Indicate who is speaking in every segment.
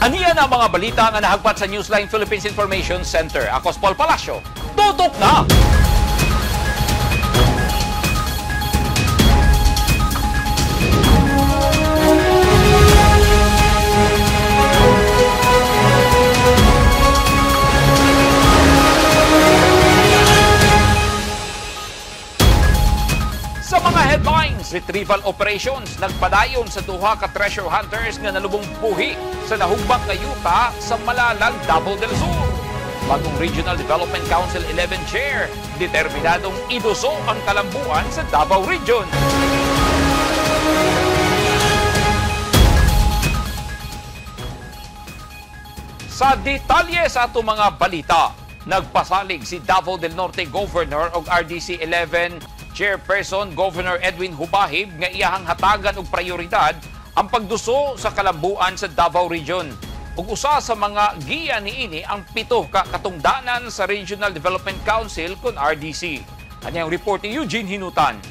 Speaker 1: Aniya na ang mga balita nga nahagpat sa Newsline Philippines Information Center. Ako si Paul Palacio. Tutok na! Sa mga headlines, retrieval operations nagpadayon sa duha ka treasure hunters nga nalubong buhi sa nahugbak nga yuta sa Malalag, Davao del Sur. Bagong Regional Development Council 11 Chair, determinadong iduso ang kalambuan sa Davao Region. Sa detalye sa atong mga balita, nagpasalig si Davao del Norte Governor og RDC 11 Chairperson Governor Edwin Hubahib nga iyahang hatagan og prioridad ang pagduso sa kalambuan sa Davao Region. Ug usa sa mga giya niini ang 7 ka katungdanan sa Regional Development Council kon RDC. Anyang report ni Eugene Hinutan.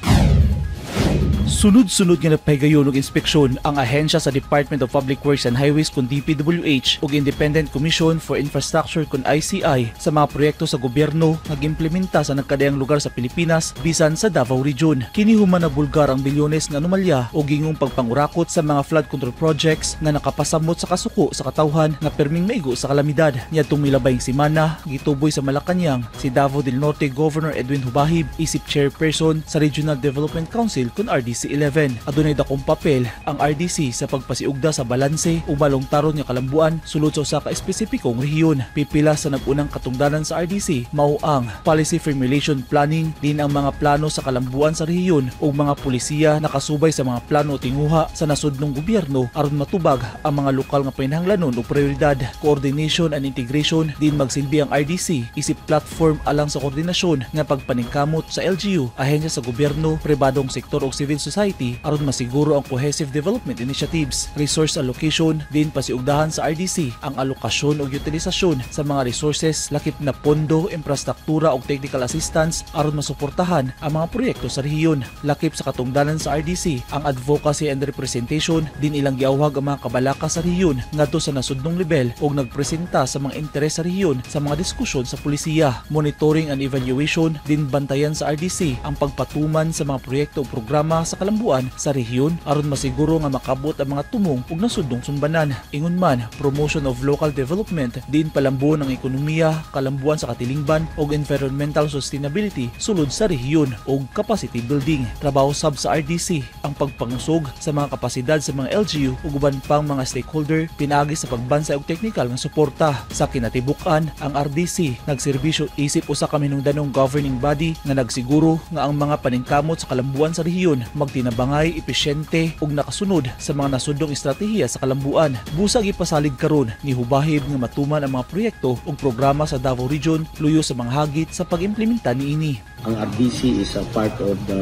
Speaker 2: Sunod-sunod nga nagpahigayon og inspeksyon ang ahensya sa Department of Public Works and Highways kun DPWH ug Independent Commission for Infrastructure kun ICI sa mga proyekto sa gobyerno nga giimplementa sa nagkadayang lugar sa Pilipinas bisan sa Davao Region. Kini human na bulgar ang bilyones nga anomalya o gingong pagpangurakot sa mga flood control projects nga nakapasamot sa kasuko sa katawhan nga perming maigo sa kalamidad. Niadtong milabayng semana, gituboy sa Malacañang si Davao del Norte Governor Edwin Hubahib isip chairperson sa Regional Development Council kun RDC 11. Adunay dakong papel ang RDC sa pagpasiugda sa balanse ug balongtaron nga kalambuan sulod sa usa ka espesipikong rehiyon. Pipila sa nag-unang katungdanan sa RDC mao ang policy formulation planning, din ang mga plano sa kalambuan sa rehiyon ug mga pulisiya nakasubay sa mga plano o tinguha sa nasudnong gobyerno aron matubag ang mga lokal nga panahanglanon ug prioridad. Coordination and integration, din magsilbi ang RDC isip platform alang sa koordinasyon nga pagpaningkamot sa LGU, ahensya sa gobyerno, pribadong sektor ug civil society aron masiguro ang cohesive development initiatives. Resource allocation, din pasiugdahan sa RDC ang alokasyon ug utilisasyon sa mga resources lakip na pondo, infrastruktura ug technical assistance aron masuportahan ang mga proyekto sa rehiyon. Lakip sa katungdanan sa RDC ang advocacy and representation, din ilang giawhag ang mga kabalaka sa rehiyon ngadto sa nasudnong level ug nagpresenta sa mga interes sa rehiyon sa mga diskusyon sa pulisiya. Monitoring and evaluation, din bantayan sa RDC ang pagpatuman sa mga proyekto ug programa sa kalambuan sa rehiyon aron masiguro nga makabot ang mga tumong ug nasudnong sumbanan. Ingon man, promotion of local development, din palambuon ang ekonomiya, kalambuan sa katilingban ug environmental sustainability sulod sa rehiyon ug capacity building. Trabaho sab sa RDC ang pagpangusog sa mga kapasidad sa mga LGU ug uban pang mga stakeholder pinaagi sa pagbansay og teknikal nga suporta. Sa kinatibuk-an, ang RDC nagserbisyo isip usa ka minungdanong governing body nga nagsiguro nga ang mga paningkamot sa kalambuan sa rehiyon magtinabangay, episyente ug nakasunod sa mga nasudnong estratehiya sa kalambuan. Busag ipasalig karon ni Hubahib nga matuman ang mga proyekto ug programa sa Davao Region luyo sa mga hagit sa pag-implementa niini.
Speaker 3: Ang RDC is a part of the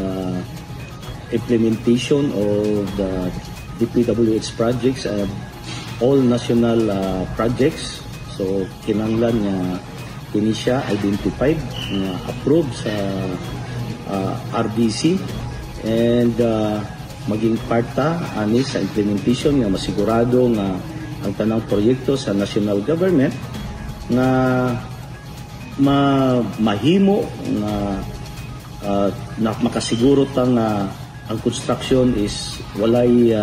Speaker 3: implementation of the DPWH projects and all national projects. So kinahanglan nga kini siya identified nga approved sa RDC and maging parta ani sa implementation nga masigurado nga ang tanang proyekto sa national government nga mahimo nga na makasiguro ta nga ang construction is walay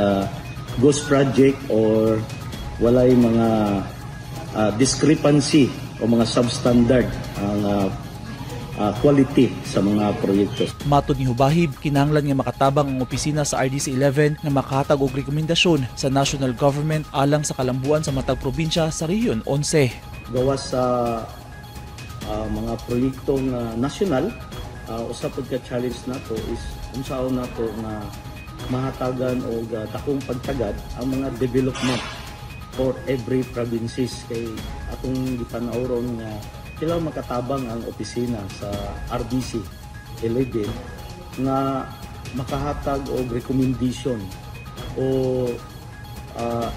Speaker 3: ghost project or walay mga discrepancy o mga substandard ang quality sa mga proyekto.
Speaker 2: Matod ni Hubahib, kinahanglan nga makatabang ang opisina sa RDC 11 nga makahatag og rekomendasyon sa national government alang sa kalambuan sa matag probinsya sa Rehiyon 11.
Speaker 3: Gawas sa mga proyekto nga national, usa pud ka challenge nato is unsaon nato nga mahatagan og dakong pagtagad ang mga development for every provinces kay atong gitan-aw ron nga kailangan makatabang ang opisina sa RDC 11 nga makahatag og recommendation o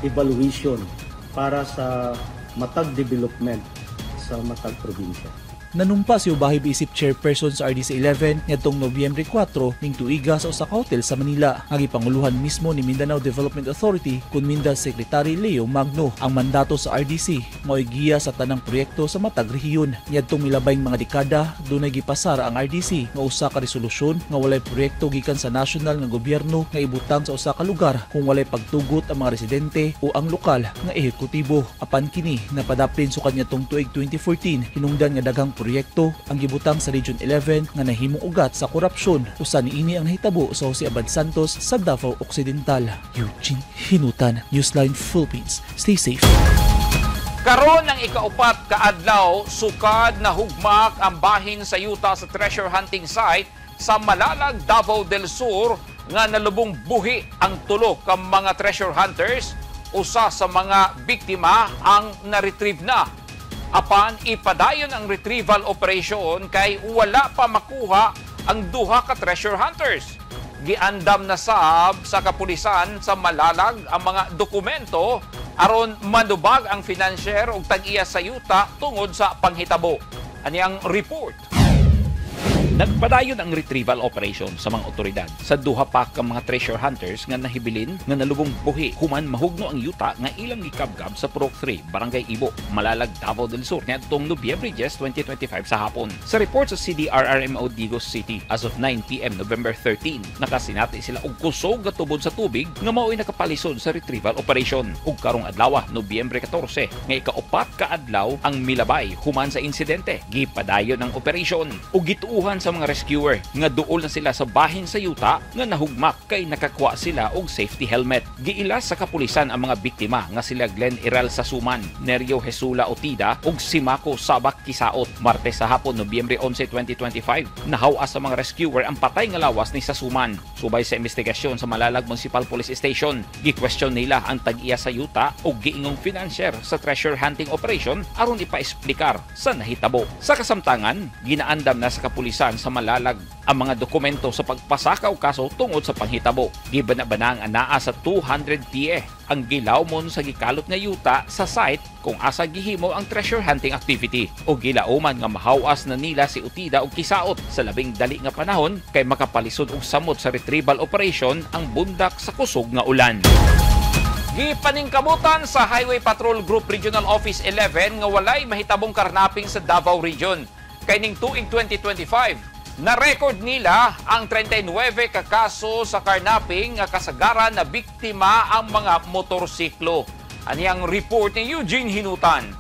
Speaker 3: evaluation para sa matag development sa matag probinsya.
Speaker 2: Nanumpa si Hubahib isip chairperson sa RDC 11 ngadtong Nobyembre 4 ning tuiga sa usa ka hotel sa Manila nga gipanguluhan mismo ni Mindanao Development Authority kun Minda Secretary Leo Magno. Ang mandato sa RDC mao'y giya sa tanang proyekto sa matag rehiyon. Niadtong milabayng mga dekada, dunay gipasar ang RDC nga usa ka resolusyon nga walay proyekto gikan sa nasyonal nga gobyerno nga ibutang sa usa ka lugar kung walay pagtugot ang mga residente o ang lokal nga ehekutibo. Apan kini napadaplin sukad ngadtong tuig 2014, hinungdan nga daghang proyekto ang gibutang sa Region 11 nga nahimong ugat sa korupsyon. Usa niini ang nahitabo sa Jose Abad Santos sa Davao Occidental. Eugene Hinutan, Newsline Philippines. Stay safe.
Speaker 1: Karon ang ikaupat kaadlaw sukad na hugmak ang bahin sa yuta sa treasure hunting site sa Malalag, Davao del Sur nga nalubong buhi ang tulo ka mga treasure hunters. Usa sa mga biktima ang na-retrieve na. Apan ipadayon ang retrieval operation kay wala pa makuha ang duha ka treasure hunters. Giandam na sab sa kapulisan sa Malalag ang mga dokumento aron manubag ang financier ug tag-iya sa yuta tungod sa panghitabo. Ani ang report. Nagpadayon ang retrieval operation sa mga otoridad sa duha pa ka mga treasure hunters nga nahibilin nga nalubong buhi human mahugno ang yuta nga ilang gikabkab sa Purok 3, Barangay Ibo, Malalag, Davao del Sur niadtong Nobyembre 10, 2025 sa hapon. Sa report sa CDRRMO Digos City, as of 9 p.m. November 13, nakasinati sila og kusog nga tubod sa tubig nga mao'y nakapalisod sa retrieval operation. Ug karong adlaw, Nobyembre 14, nga ikaupat ka adlaw ang milabay human sa insidente, gipadayon ang operation ug gituuhan sa mga rescuer nga duol na sila sa bahin sa yuta nga nahugmak kay nakakuha sila og safety helmet. Giilas sa kapulisan ang mga biktima nga sila Glenn Iral Sasuman, Nerio Jesula Otida ug Simako Sabak Kisaot. Martes sa hapon, Nobyembre 11, 2025, nahaw-as sa mga rescuer ang patay nga lawas ni Sasuman. Subay sa investigasyon sa Malalag Municipal Police Station, gi-question nila ang tag-iya sa yuta ug giingong financier sa treasure hunting operation aron ipa-esplikar sa nahitabo. Sa kasamtangan, ginaandam na sa kapulisan sa Malalag ang mga dokumento sa pagpasakaw kaso tungod sa panghitabo. Gibana-bana ang anaa sa 200 pie ang gilawmon sa gikalot nga yuta sa site kung asa gihimo ang treasure hunting activity o gilauman nga mahawas na nila si Utida og Kisaot sa labing dali nga panahon kay makapalisod og samot sa retrieval operation ang bundak sa kusog nga ulan. Gipaningkamutan sa Highway Patrol Group Regional Office 11 nga walay mahitabong karnaping sa Davao Region. Kay ning tuig 2025, na-record nila ang 39 ka kaso sa carnapping nga kasagaran na biktima ang mga motorsiklo. Ani ang report ni Eugene Hinutan.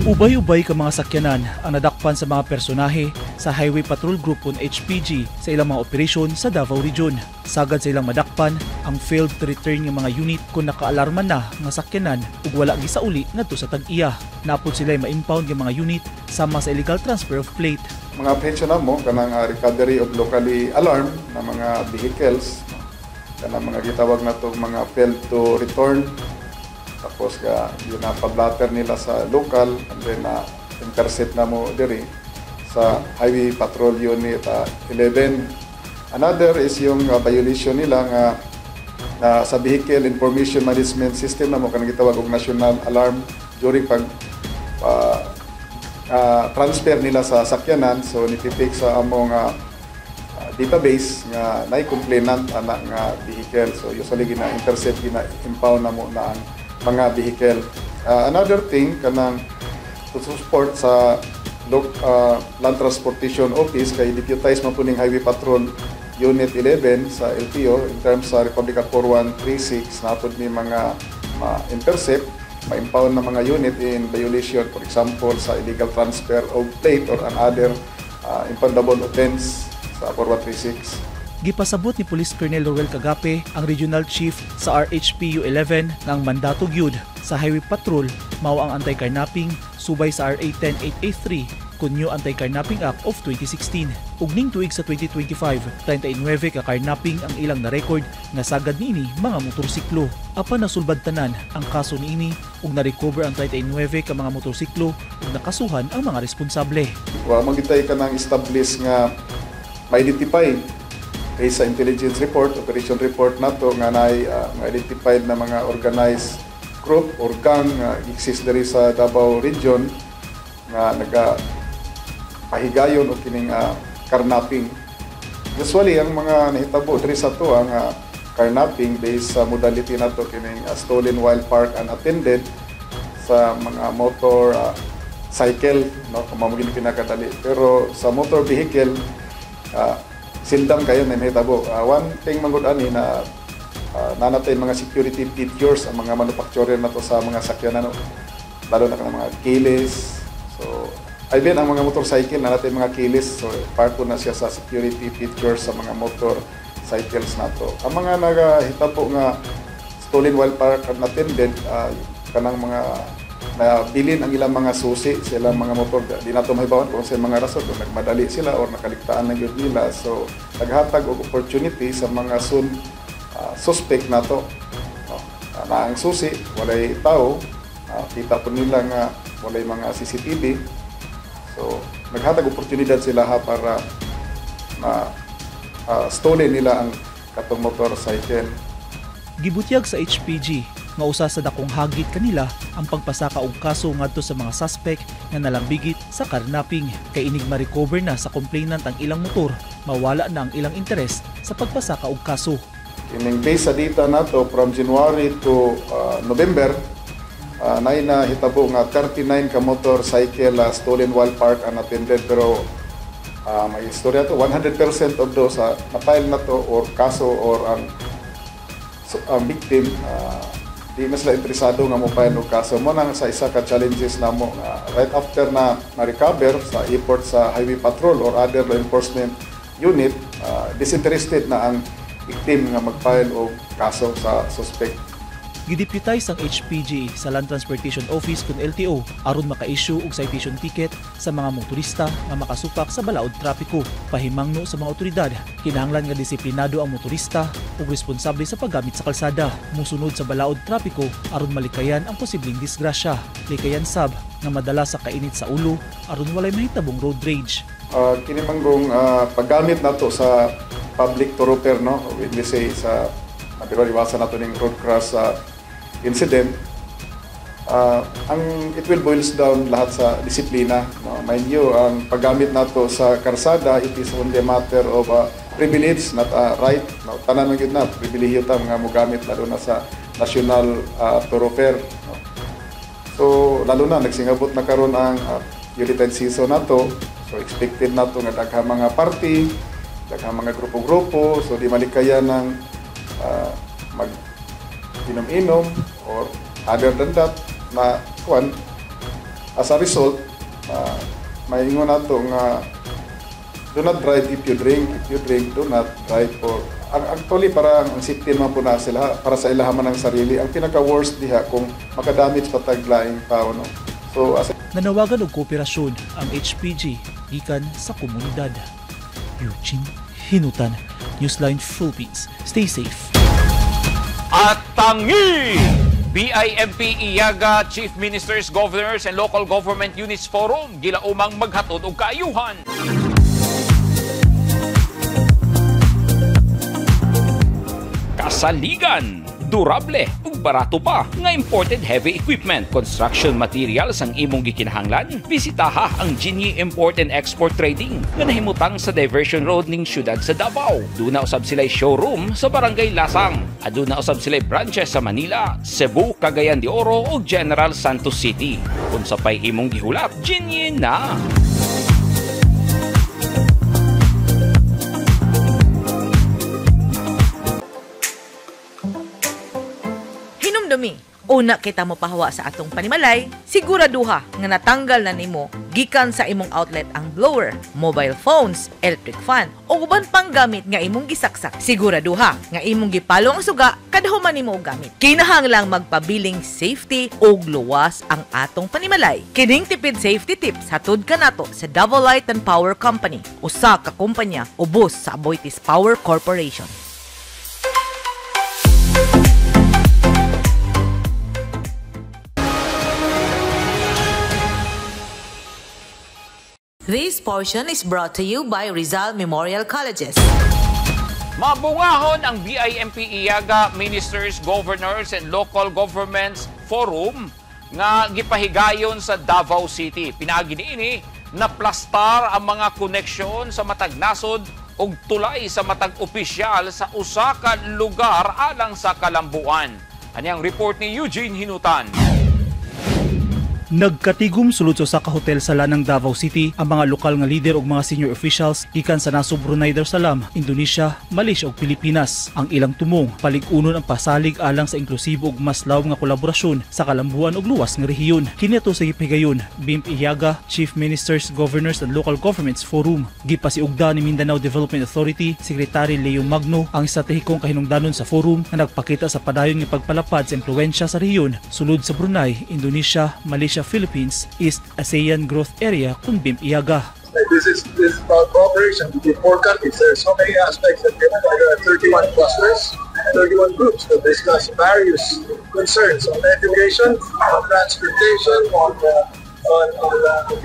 Speaker 2: Ubay-ubay ka mga sakyanan ang nadakpan sa mga personahe sa Highway Patrol Group o HPG sa ilang mga operasyon sa Davao Region. Sagad sa ilang madakpan ang failed to return nga mga unit kung nakaalarma na nga sakyanan ug wala gisauli ngadto sa tag-iya. Napod sila ma-impound nga mga unit sama sa illegal transfer of plate.
Speaker 4: Mga apprehension namo kanang recovery of locally alarm na mga vehicles, kanang mga gitawag nato mga failed to return, tapos ka yun na pa-blotter nila sa local and then na intercept na mo diri sa Highway Patrol Unit 11. Another is yung violation nila nga na sa Vehicle Information Management System na mo, kanang gitawag og national alarm during pag transfer nila sa sakyanan, so nititik sa among database nga naay complainant ana nga vehicle. So usually gina intercept, gina impound na mo na ang mga vehicle. Another thing, kanang to support sa Land Transportation Office kay deputize man po ning Highway Patrol Unit 11 sa LTO in terms sa Republic Act 4136. Napod mi mga ma-intercept, ma-impound na mga unit in violation, for example, sa illegal transfer of plate or another impoundable offense sa 4136.
Speaker 2: Gipasabot ni Police Colonel Roel Cagape, ang Regional Chief sa RHPU 11, nga ang mandato gyud sa Highway Patrol mao ang anti-carnapping subay sa RA 10883 kun New Anti-Carnapping Act of 2016. Ug ning tuig sa 2025, 39 ka carnapping ang ilang na-record nga sagad niini mga motorsiklo. Apan nasulbad tanan ang kaso niini ug na-recover ang 39 ka mga motorsiklo ug nakasuhan ang mga responsable.
Speaker 4: Wa man gitay kanang establish nga ma-identify based sa intelligence report, operation report nato nga naay ma-identified na mga organized group or gang nga exist diri sa Davao Region nga naga pahigayon o kining carnapping. Usually ang mga nahitabo diri sa to ang carnapping based sa modality nato kining stolen while parked unattended sa mga motor cycle, no, kung mao gyud pinakadali. Pero sa motor vehicle, seldom kayo na nahitabo. One thing man gud ani na nanatay mga security features ang mga manufacturer nato sa mga sakyanan, no? Lalo na kanang mga keyless. So even ang mga motorcycle na natin mga keyless, so part po na siya sa security features sa mga motorcycles nato. Ang mga nagahitabo nga stolen while parked unattended, kanang mga nabilin ang ilang mga susi sa ilang mga motor, di nato mahibawan kung sa mga rason, kung nagmadali sila or nakaligtaan na gyud nila. So naghatag og opportunity sa mga soon suspect nato, no? Na ang susi walay tao, kita po nila nga walay mga CCTV. So naghatag oportunidad sila ha para ma stolen nila ang katong motorcycle.
Speaker 2: Gibutyag sa HPG nga usa sa dakong hagit kanila ang pagpasaka og kaso ngadto sa mga suspect nga nalambigit sa carnapping, kay inig ma-recover na sa complainant ang ilang motor, mawala na ang ilang interes sa pagpasaka og kaso.
Speaker 4: Kining base sa data nato from January to November, nay nahitabo nga 39 ka motorcycle stolen while parked unattended, pero may istorya to, 100% of those na-file na to or kaso or ang victim, di na sila interesado nga mo file og kaso. Mo nang sa isa ka challenges namo nga right after na ma-recover sa effort sa highway patrol or other law enforcement unit, disinterested na ang victim nga mag-file og kaso sa suspect.
Speaker 2: Gideputize ang HPG sa Land Transportation Office kun LTO aron maka-issue og citation ticket sa mga motorista nga makasupak sa balaod trapiko. Pahimangno sa mga otoridad, kinahanglan nga disiplinado ang motorista ug responsable sa paggamit sa kalsada. Musunod sa balaod trapiko aron malikayan ang posibleng disgrasya. Likayan sab nga madala sa kainit sa ulo aron walay mahitabong road rage.
Speaker 4: Kini manggong paggamit nato sa public thoroughfare, no, when we say sa pero iwasan nato ning road crash sa incident, ang it will boils down lahat sa disiplina, no? Mind you, ang paggamit nato sa karsada, it is only a matter of privilege, not a right, no? Tanan man gyud na pribilehiyo ta nga mogamit, lalo na sa national thoroughfare, no? So lalo na nagsingabot na karon ang Yuletide season nato, so expected nato nga daghang mga party, daghang mga grupo-grupo, so di malikayan ng mag inom-inom or other than that na kuan. As a result, maingon nato nga do not drive if you drink, if you drink, do not drive. For ang actually para ang safety man po na sila, para sa ilaha man ang sarili. Ang pinaka worst diha kung makadamage pa tag laing tao, no? So as
Speaker 2: nanawagan og kooperasyon ang HPG gikan sa komunidad. Eugene Hinutan, Newsline Philippines. Stay safe.
Speaker 1: At tangi! BIMP Iyaga Chief Ministers, Governors and Local Government Units Forum gilaumang maghatod og kaayuhan. Kasaligan, durable ug barato pa nga imported heavy equipment, construction materials ang imong gikinahanglan. Bisitaha ang Jinyi Import and Export Trading nga nahimutang sa Diversion Road ning siyudad sa Davao. Duna usab sila'y showroom sa Barangay Lasang. Aduna usab sila'y branches sa Manila, Cebu, Cagayan de Oro ug General Santos City. Unsa pay imong gihulat, Jinyi na!
Speaker 5: Hinumdumi, una kita mo pahawa sa atong panimalay, siguraduha nga natanggal na nimo gikan sa imong outlet ang blower, mobile phones, electric fan, o uban pang gamit nga imong gisaksak. Siguraduha nga imong gipalo ang suga kada human nimo og gamit. Kinahanglang magpabiling safety og luwas ang atong panimalay. Kining tipid safety tips hatod kanato sa Davao Light and Power Company, usa ka kumpanya ubos sa Aboitiz Power Corporation. This portion is brought to you by Rizal Memorial Colleges.
Speaker 1: Mabungahon ang BIMP Iyaga Ministers, Governors and Local Governments Forum nga gipahigayon sa Davao City. Pinaagi niini Naplastar ang mga koneksyon sa matag nasod ug tulay sa matag opisyal sa usa ka lugar alang sa kalambuan. Aniyang report ni Eugene Hinutan.
Speaker 2: Nagkatigom sulod sa usa ka hotel sa Lanang, Davao City ang mga lokal nga leader ug mga senior officials gikan sa nasod Brunei Darussalam, Indonesia, Malaysia ug Pilipinas. Ang ilang tumong, palig-unon ang pasalig alang sa inklusibo ug mas lawom nga kolaborasyon sa kalambuan ug luwas nga rehiyon. Kini ato sa gipahigayon BIMP-EAGA Chief Ministers, Governors and Local Governments Forum. Gipasiugda ni Mindanao Development Authority Secretary Leo Magno ang estratehikong kahinungdanon sa forum nga nagpakita sa padayon nga pagpalapad sa impluwensya sa rehiyon sulod sa Brunei, Indonesia, Malaysia, Philippines, East ASEAN Growth Area kun BIMP-EAGA.
Speaker 6: This is about cooperation between four countries. There are so many aspects that there are 31 clusters, 31 groups that discuss various concerns on education, on transportation, on the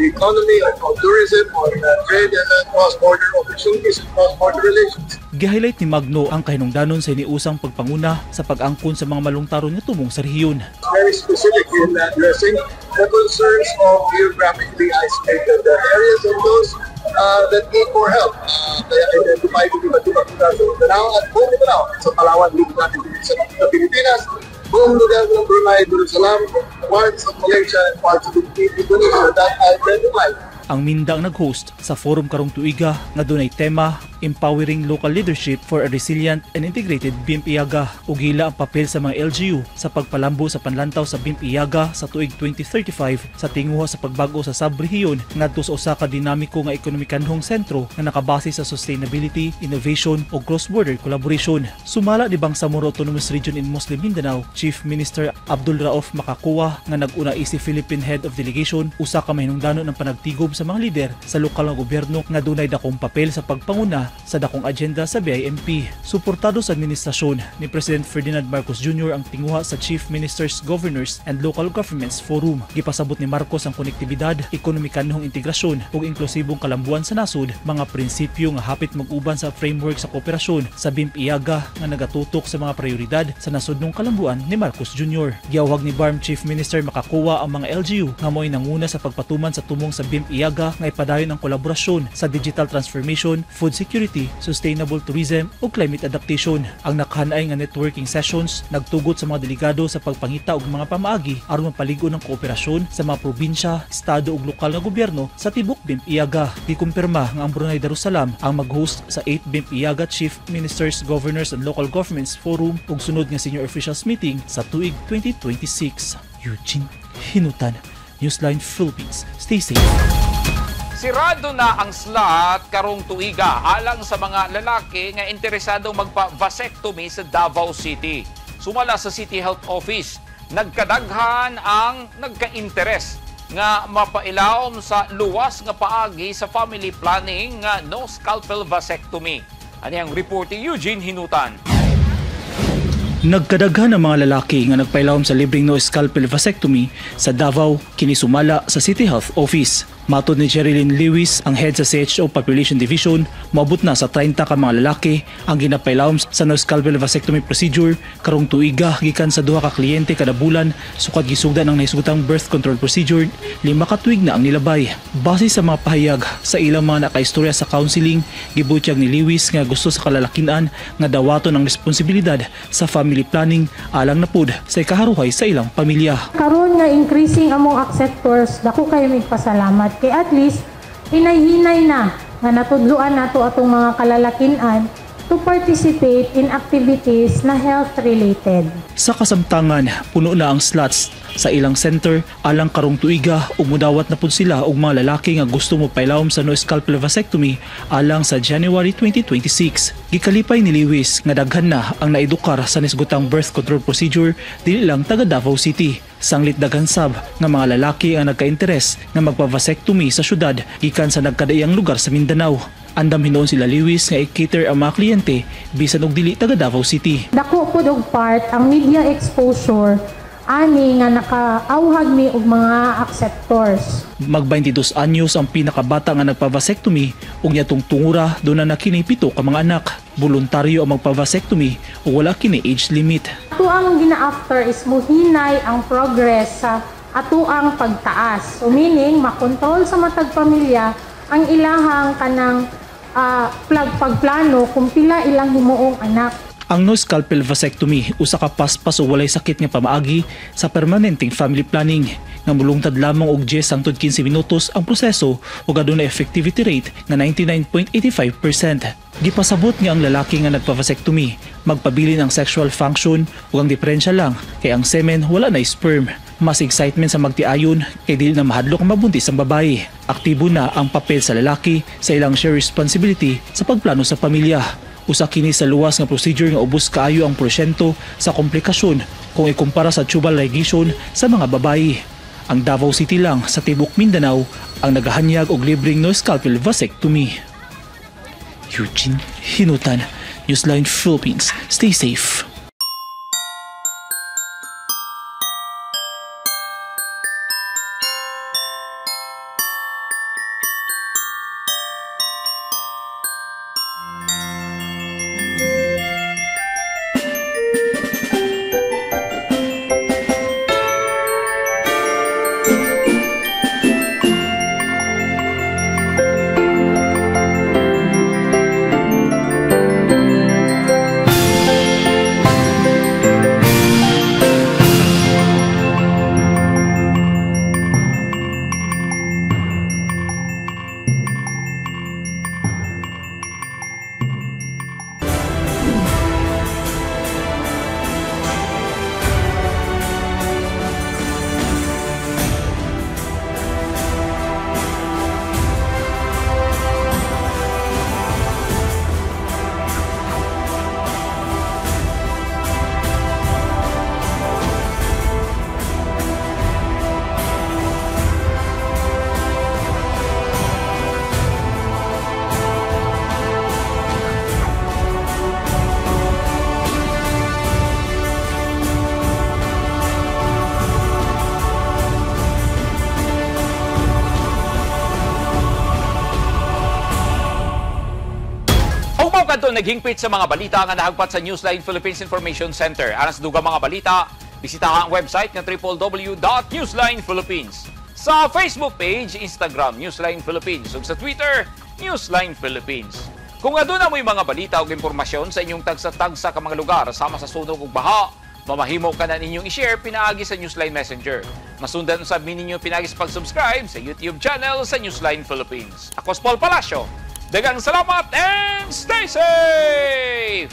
Speaker 6: economy, on tourism, on trade and cross-border opportunities and cross-border relations.
Speaker 2: Gihighlight ni Magno ang kahinungdanon sa iniusang pagpanguna sa pag-angkon sa mga malungtaron nga tumong sa rehiyon.
Speaker 6: Very specific in addressing the concerns of geographically isolated areas and those that need more help. Kaya identify ko iba't ibang lugar sa Mindanao at buong Mindanao. Sa Palawan, dito natin sa Pilipinas, buong lugar ng Brunei Darussalam, parts of Malaysia and parts of Indonesia that identified.
Speaker 2: Ang Minda ang nag-host sa forum karong tuiga nga dunay tema "Empowering Local Leadership for a Resilient and Integrated BIMP-EAGA" ug gila ang papel sa mga LGU sa pagpalambo sa panlantaw sa BIMP-EAGA sa tuig 2035 sa tinguha sa pagbago sa sub-rehiyon ngadto sa usa ka dinamiko nga ekonomikanhong sentro nga nakabase sa sustainability, innovation ug cross-border collaboration. Sumala ni Bangsamoro Autonomous Region in Muslim Mindanao Chief Minister Abdul Rauf Macacua nga nag-una isip Philippine Head of Delegation, usa ka mahinungdanon ng panagtigob sa mga lider sa lokal nga gobyerno nga dunay dakong papel sa pagpanguna sa dakong agenda sa BIMP. Suportado sa administrasyon ni President Ferdinand Marcos Jr. ang tinguha sa Chief Ministers, Governors and Local Governments Forum. Gipasabot ni Marcos ang konektibidad, ekonomikanhong integrasyon ug inklusibong kalambuan sa nasod, mga prinsipyo nga hapit mag-uban sa framework sa kooperasyon sa BIMP-EAGA nga nagatutok sa mga prioridad sa nasodnong kalambuan ni Marcos Jr. Giawhag ni BARMM Chief Minister Macacua ang mga LGU nga mo'y nanguna sa pagpatuman sa tumong sa BIMP-EAGA nga ipadayon ang kolaborasyon sa digital transformation, food security, sustainable tourism ug climate adaptation. Ang nakahanay nga networking sessions nagtugot sa mga delegado sa pagpangita og mga pamaagi aron mapalig-on ang kooperasyon sa mga probinsya, estado ug lokal nga gobyerno sa tibok BIMP-EAGA. Gikumpirma nga ang Brunei Darussalam ang mag-host sa 8 BIMP-EAGA Chief Ministers, Governors and Local Governments Forum ug sunod nga senior officials meeting sa tuig 2026. Eugene Hinutan, Newsline Philippines. Stay safe.
Speaker 1: Sirado na ang slot karong tuiga alang sa mga lalaki nga interesadong magpa-vasectomy sa Davao City. Sumala sa City Health Office, nagkadaghan ang nagka-interes nga mapailawom sa luwas nga paagi sa family planning nga no scalpel vasectomy. Ani ang report ni Eugene Hinutan.
Speaker 2: Nagkadaghan ang mga lalaki nga nagpailawom sa libreng no scalpel vasectomy sa Davao kini sumala sa City Health Office. Matod ni Jerilyn Lewis, ang head sa CHO Population Division, moabot na sa 30 ka mga lalaki ang ginapailawom sa no scalpel vasectomy procedure karong tuiga gikan sa duha ka kliyente kada bulan sukad gisugdan ang nahisgutang birth control procedure 5 ka tuig na ang nilabay. Base sa mga pahayag sa ilang mga nakaistorya sa counseling, gibutyag ni Lewis nga gusto sa kalalakian nga dawaton ang responsibilidad sa family planning alang na pud sa ikaharuhay sa ilang pamilya.
Speaker 7: Karon nga increasing among acceptors, dako kayo pasalamat kay at least hinay-hinay na nga natudloan nato atong mga kalalakian to participate in activities na health related.
Speaker 2: Sa kasamtangan, puno na ang slots sa ilang center alang karong tuiga ug mudawat na pud sila og mga lalaki nga gusto mo pailawom sa no scalpel vasectomy alang sa January 2026. Gikalipay ni Lewis nga daghan na ang naedukar sa nisgutang birth control procedure dili lang taga Davao City. Sanglit daghan sab nga mga lalaki ang nagka-interes nga magpa-vasectomy sa syudad gikan sa nagkadaiyang lugar sa Mindanao. Andam hinuon sila Lewis nga i-cater ang mga kliyente bisan og dili taga Davao City.
Speaker 7: Dako pud og part ang media exposure ani nga nakaawhag mi og mga acceptors.
Speaker 2: Mag 22 anyos ang pinakabata nga nagpa-vasectomy ug niadtong tungura duna na kini 7 ka mga anak. Voluntaryo ang magpa-vasectomy ug wala kini age limit.
Speaker 7: Ato ang gina-after is muhinay ang progress sa atuang pagtaas. So meaning makontrol sa matag pamilya ang ilahang kanang pagplano kung pila ilang himuong anak.
Speaker 2: Ang no scalpel vasectomy usa ka paspas o walay sakit nga pamaagi sa permanenteng family planning nga mulungtad lamang og 10 hangtod 15 minutos ang proseso ug adunay effectivity rate nga 99.85%. Gipasabot nga ang lalaki nga nagpa-vasectomy magpabilin ang sexual function ug ang diferensya lang kay ang semen wala na sperm. Mas excitement sa magtiayon kay dili na mahadlok mabuntis ang babae. Aktibo na ang papel sa lalaki sa ilang share responsibility sa pagplano sa pamilya. Usa kini sa luwas nga procedure nga ubos kaayo ang porsyento sa komplikasyon kung ikumpara sa tubal ligation sa mga babae. Ang Davao City lang sa tibok Mindanao ang nagahanyag og libreng no scalpel vasectomy. Eugene Hinutan, Newsline Philippines. Stay safe.
Speaker 1: Kadto naghingpit sa mga balita nga nahagpat sa Newsline Philippines Information Center. Aras duga mga balita, bisitaha ang website nga www.newslinephilippines. Sa Facebook page, Instagram, Newsline Philippines, ug sa Twitter, Newsline Philippines. Kung aduna mo'y mga balita ug impormasyon sa inyong tagsa-tagsa ka mga lugar sama sa sunog ug baha, mamahimo ka na ninyong i-share pinaagi sa Newsline Messenger. Masundan usab ninyo pinaagi sa pag-subscribe sa YouTube channel sa Newsline Philippines. Ako si Paul Palacio. Daghang salamat and stay safe!